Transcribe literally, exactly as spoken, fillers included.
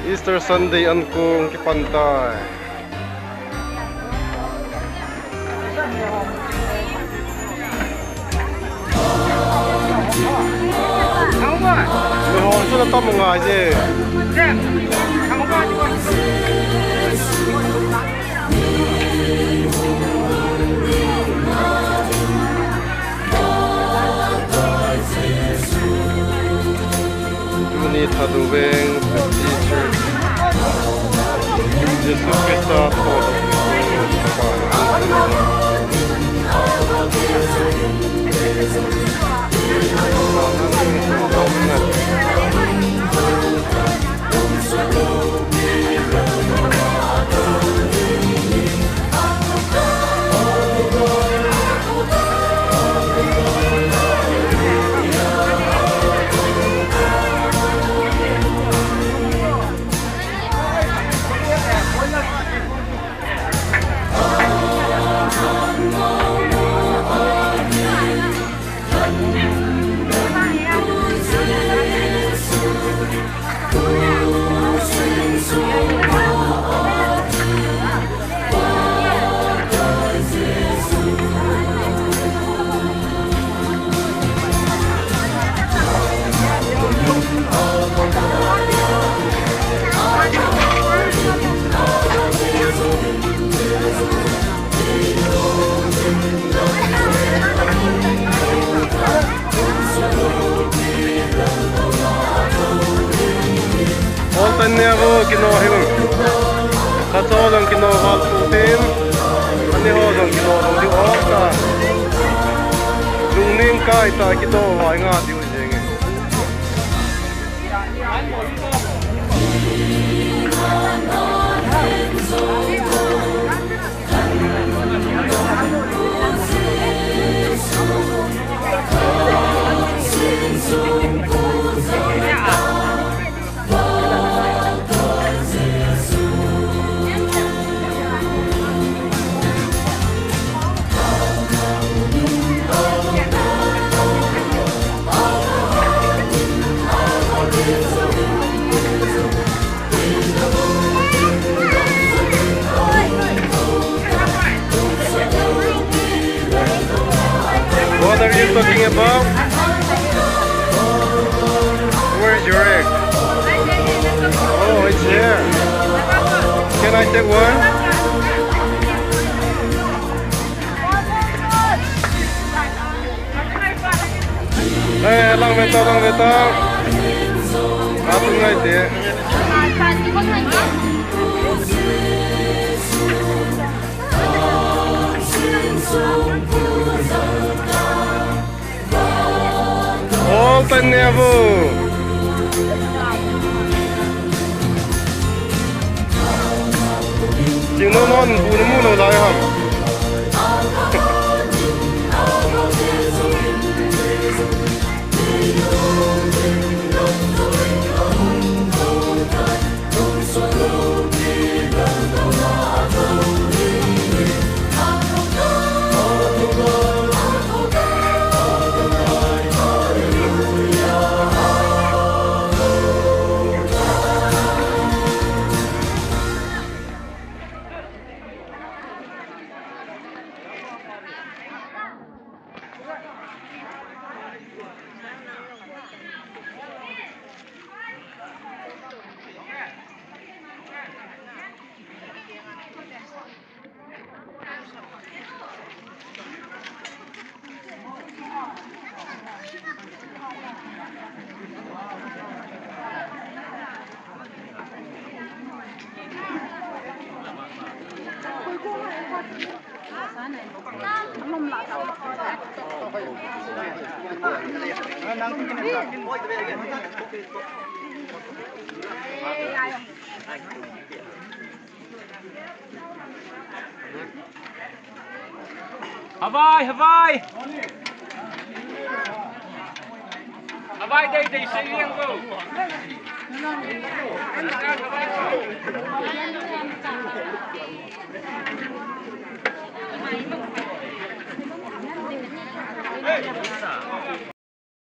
Easter Sunday ankong kipan tai. Mihon chu na tam ngai je. Tuni Thadou Veng Baptist Church, Jesu Christa tho Ol tan ne vo kino hing. Kachol ang kino val tu tin. Ani ho ang kino val tu ol ta. Lungning kai ta kito vai nga diu jenge. What are you talking about? Where is your egg? Oh, it's here. Can I take one? Eh, lang ve ta, lang ve ta. Atum ngai te. Ol tan ne vo. Jing non non bu na mu lo lai ham. Havai, havai. Havai dei dei sei liang go.